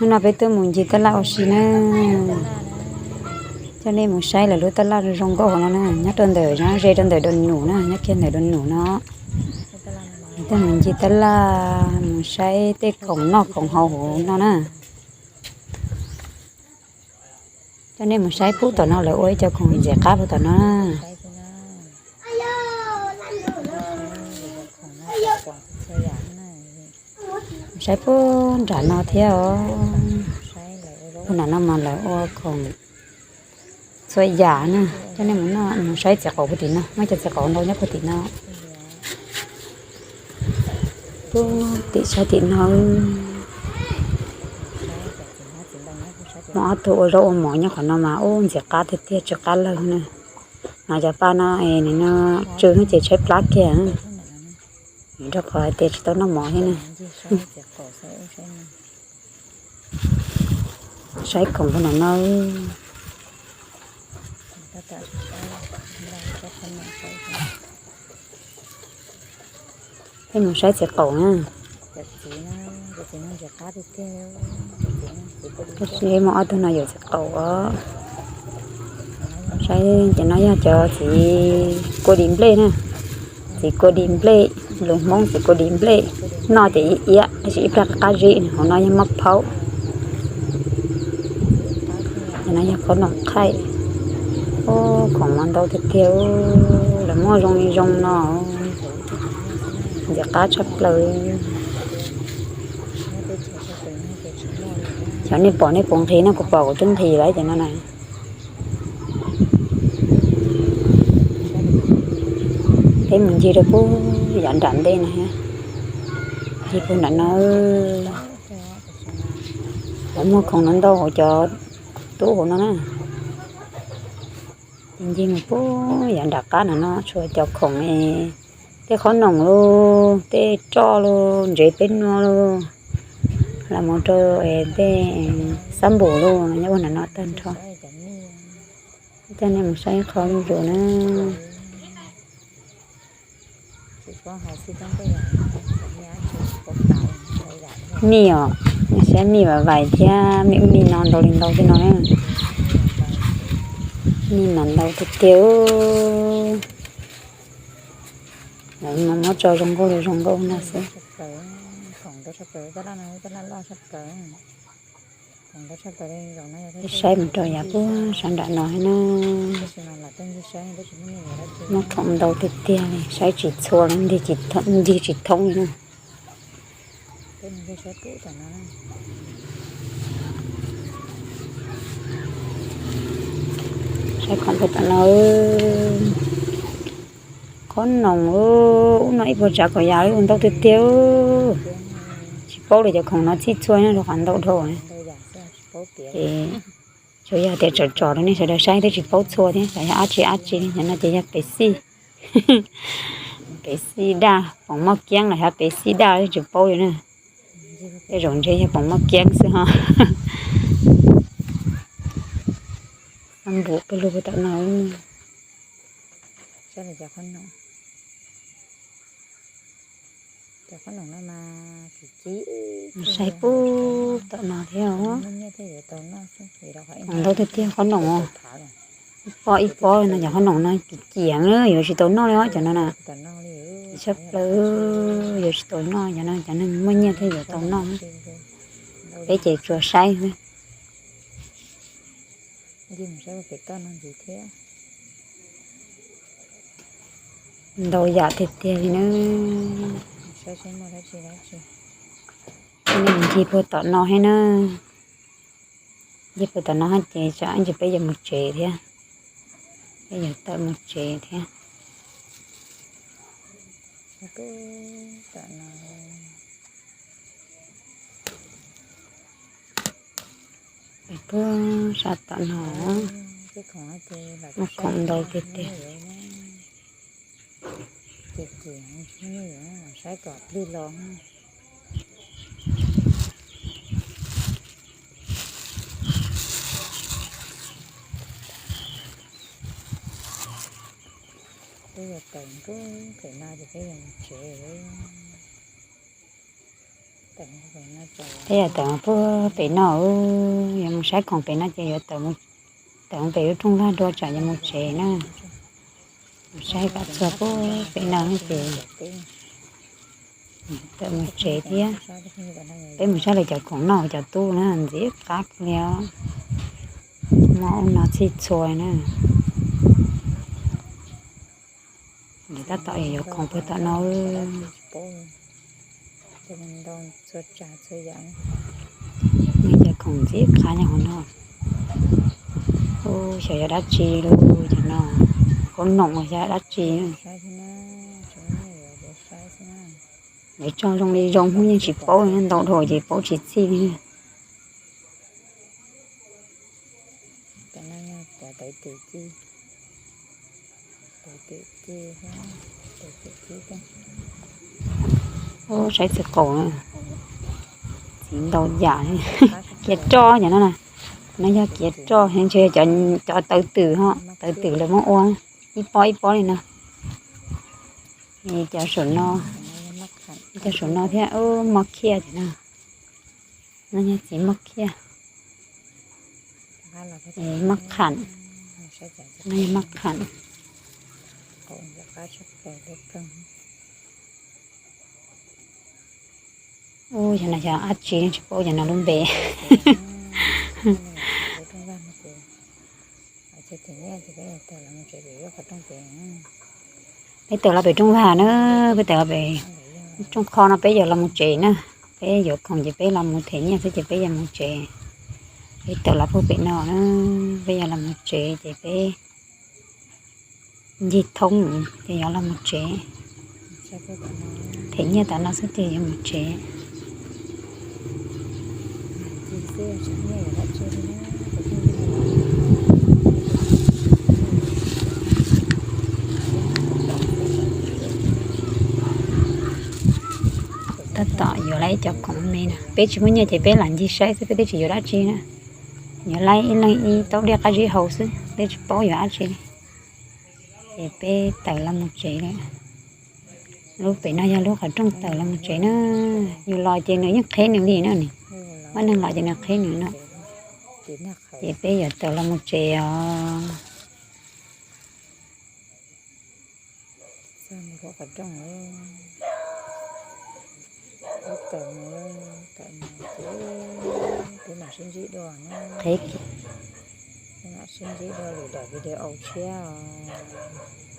Hnub no peb tuaj mus ncig taj laj ua si na. Coj nej mus saib lawv lub taj laj zoo nkauj hauv no na, nyob rau ntawm, nyob ze rau ntawm Dua Num na, nyob kiag ntawm Dua Num no. Tuaj mus ncig taj laj mus saib tej khoom noj khoom haus hauv no na. Coj nej mus saib puag tom no lawv ua ib co khoom ntxim qab puag tom no. Saib puag nram no thiab os. Puag nram no mas lawv ua khoom txhua yam na. Coj nej mus noj, mus saib txiv qaum puag tim no, muaj cov txiv qaum ntau nyob puag tim no. Puag tim saib tim no, muaj ob tug ua zaub ua mov nyob qhov no mas ub ntxim qab tiag tiag, tsw qab lawg na. No cov paj no es nim no tsw ces tshaib plab kiag, rau qhov hais tias tsis tau noj mov thiab na. Saib khoom puag nram no. Peb mus saib txiv qaum na. Tab sis muaj ob tug no yawm txiv qaum os. Saib ces no yog cov txiv kua dis nplej na. Txiv kua dis nplej, lus Hmoob txiv kua dis nplej. Noj ces iab iab tab sis ib pliag qab qab zib, hauv no yog maj phaub. Ces no yog qhob noom qhaij. Ub, khoom no ntau tiag tiag, lawv muaj zoo li zoo no. Ntxim qab tshaj plaws. Xyov nej pom nej puas nqhis no, kuv pom kuv twb nqhis lawm cov no na. Peb mus ncig rau puag yav nram ntej no thiab. Ncig puag nram no, lawv muag khoom no ntau hauv cov tub hauv no na. Ces ncig mus puag yav nram qab no no tshuav cov khoom, tej qhob noom lauj, tej roj lauj, ntsev peb nuab lauj, los mus rau tej xab npum lauj, nyob puag nram no tag nrho. Coj nej mus saib qho zuj zus na. Mij os, saib mij vam vais thiab, mij ub mij no ntau li ntau thiab no na. Mij mas ntau tiag tiag. Lawv muab tso zoo nkauj li zoo nkauj no xwb. Saib mus rau yav puag sab nram no thiab na. Muaj khoom ntau tiag tiag li, saib tsis txhua li, ncig tsis thoob li na. Saib khoom puag tom no. Qhob noom, ub no ib puag tsav kaum yam li, ntau tiag tiag. Tsis paub li cov khoom no txhij txhua no rau qhov ntau dhau. Ces tsuas yog tias tsom tsom rau nej sawv daws saib thiab, tsis paub txhua thiab xyov yog dab tsi dab tsi. Cov no ces yog pev xij, pev xij daj, poom moj kiab los xyov pev xij daj tsis paub li na. Tej zaum ntshe yog poom moj kiab xwb ho. Npum peb lug tom no. Saib puag tom no thiab os. Ntau tiag tiag qhob noom os. Ib pob ib pob no, cov qhob noom no kim kiam na, yuav tsis tau noj li os cov no na. Tshaj plaws, yuav tsis tau noj cov no, cov neeg muaj nyiaj thiaj yuav tau noj. Peb ces tsuas saib xwb. Ntau yam tiag tiag li na. Ncig puag tom no thiab na. Ncig puag tom no ces tsam ib ntsis peb yuav mus tsev thiab. Peb yuav tawm mus tsev thiab. Puag sab tom no muaj khoom ntau tiag tiag. Saib kom plig los. Peb yuav tawm nkaus pem no ces peb yuav mus tsev. Peb yuav tawm mus pem no, yuav mus saib khoom pem no ces yuav tawm mus pem lub rooj vag dua tsam yuav mus tsev na. Mus saib kom txog pem no ces tawm mus tsev thiab. Peb mus saib lawv cov khoom noj cov tub na, ntxim qab li os. Muaj ub no txhij txhua na. Lawv tab tom yuav khoom puag tom no. Nws cov khoom ntxim qab nyob hauv no. Ub, xyov yog dab tsi lub cov no, khaub noom los yog dab tsi. Lawv tso zoo li zoo, yeej tsis paub, ntau dhau ces paub tsis txhij li. Ub, saib txiv qaub, txiv ntau yam. Kiav roj cov no na, no yog kiav roj, ntshe cov tawv twm ho, tawv twm lawv muab ua ib pob ib pob li no. Cov saum no, cov saum no thiab, ub, moj khiaj cov no. No yog txiv moj khiaj. Moj kham, no yog moj kham. Ub, cov no yog dab tsi tsis paub cov no lub npe. Peb tawm los pem rooj vag na, peb tawm los pem rooj qho no peb yuav los mus tsev na. Peb yuav khoom ces peb los mus them nyiaj xwb ces peb yuav mus tsev. Peb tawm los puag pem no na, peb yuav los mus tsev ces peb ncig thoob ces yuav los mus tsev. Them nyiaj tom no xwb ces yuav mus tsev. Tab tom yuav lawm ib co khoom me na, peb tsis muaj nyiaj ces peb lam ncig saib xwb, peb twb tsis yuav dab tsi na. Yuav lawm ib leeg ib taub diaj qab zib haus xwb, peb tsis paub yuav dab tsi. Ces peb tawm los mus tsev lawm. Lub pem no yog lub qhov rooj tawm los mus tsev na. Yus los ces nws yeej qheb nws li na ni. Muaj neeg los ces nws qheb nws no. Ces peb yuav tawm los mus tsev os. Qheb, peb mam sib ntsib dua lwm daim video tshiab os.